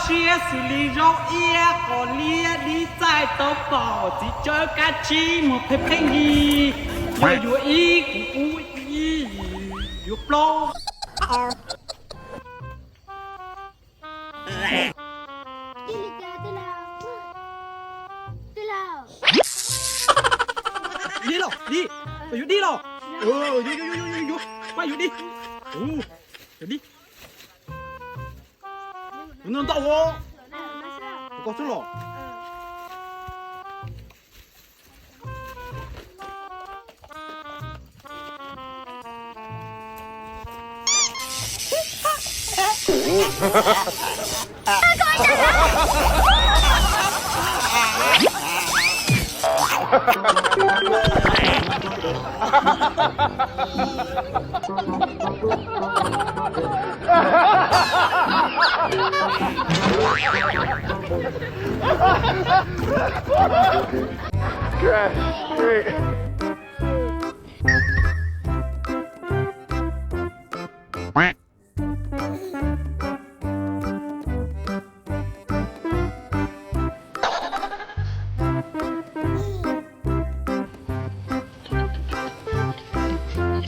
Siab xws li zaub iab qos liab dib txaij tau pom txiv tsawb kab tsib muag pheej pheej yig. Yuav yuav ib kuv pub ib, yuav plaub. Dib los dib, yuav dib los. Yuav, yuav, yuav, yuav, yuav, yuav, yuav, yuav dib. Yuav dib. Kuv no ntau os. Kuv koj xwb los.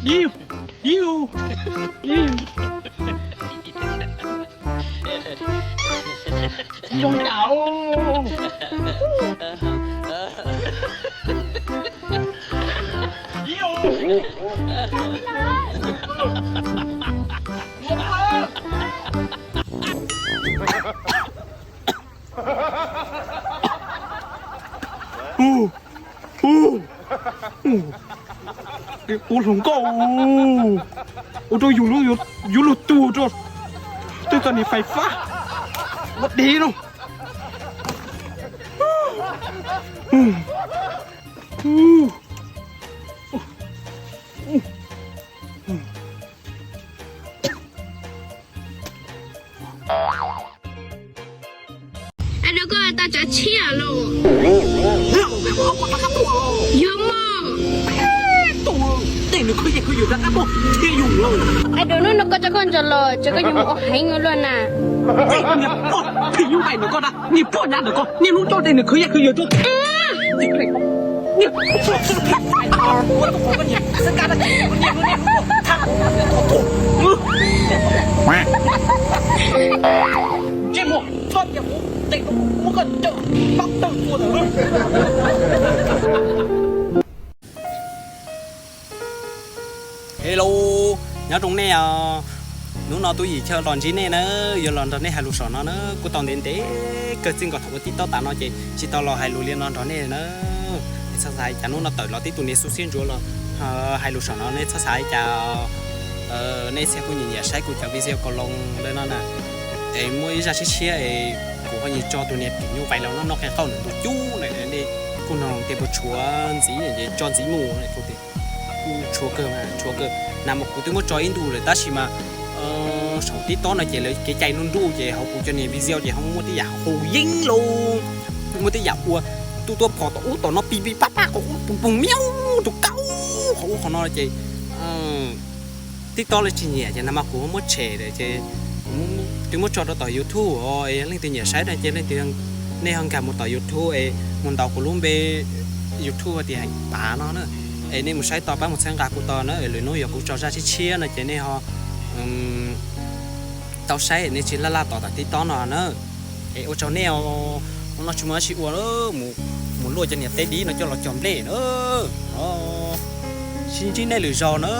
Iu, iu, iu. Tsis zoo cas. Iu. Ua hluas nkauj, ua rau yus yuav luag tuag rau. Tej txoj niag fais fab ua dev no. Ai, rau koj tau cov tshiab los. Yog mog. Tej nws khwv yeej khwv ywm rov qab muaj thiab yus lauj. Ai, rau hnub no koj tso koj ntsos los tso koj yuav mus ua heev ua luaj na. Niag poj phim nyuj vais ntawm koj na, niag poj nyav ntawm koj, niaj hnub coj tej nws khwv yeej khwv ywm tuaj. Ntsej muag, koj tias kuv tes rau kuv muab koj ncaws pab tawg tua ntawd. Hello, nyob zoo nej os. Hnub no Tub Yim Chaw los ntsib nej na, yuav los nrog nej hais lus saum no na. Kuj tau ntev ntev kawg txij nkaus thaum ua TikTok tas no ces tsis tau los hais lus li no nrog nej na. Es txhob xav cas hnub no tawm los tib tug niag xu xiab ntsuav los hais lus saum no, nej txhob xav cas. Nej txhia kuj nyiam nyiam saib kuv cov video kaus loos ntawm no na. Es muaj ib zaj tshiab tshiab es kuv ho nyiam tso tus niag phim nyuj vais los noj noj qe qauj ntawm ntug cub na, nej kuj nug tias puas tshuav ntxiv ces tso ntxiv mus. Kuv tias kuj tshuav kawg, tshuav kawg na, mas kuv twb muab tso ib ntu lawm tab sis mas saum TikTok no ces lawv kev cai nruj nruj ces hauv kuv cov niag video ces ho muaj tej yam haus yeeb lauj, muaj tej yam ua tuaj tuaj phom tom ub tom no pis pis pab pab qhov ub pus pus miaub rau kaub qhov ub qhov no ces TikTok lawv tsis nyiam ces na mas kuv muab tshem lawm ces kuv twb muab tso rau tom YouTube os, es leej twg nyiam saib no ces leej twg, nej ho nkag mus tom YouTube es mus ntaus kuv lub npe YouTube tias Heem Pav no na, es nej mus saib tau pab mus txhawb nqa kuv tau na. Lwm hnub yog kuv tso zaj tshiab tshiab no ces nej ho tau saib, nej tsis laj laj tos tom TikTok no na. Es ua tsaug nej os, hnub no tsis muaj dab tsi ua, mus luaj cov niag teb dib no coj los cog nplej na. Sib ntsib nej lwm zaus na.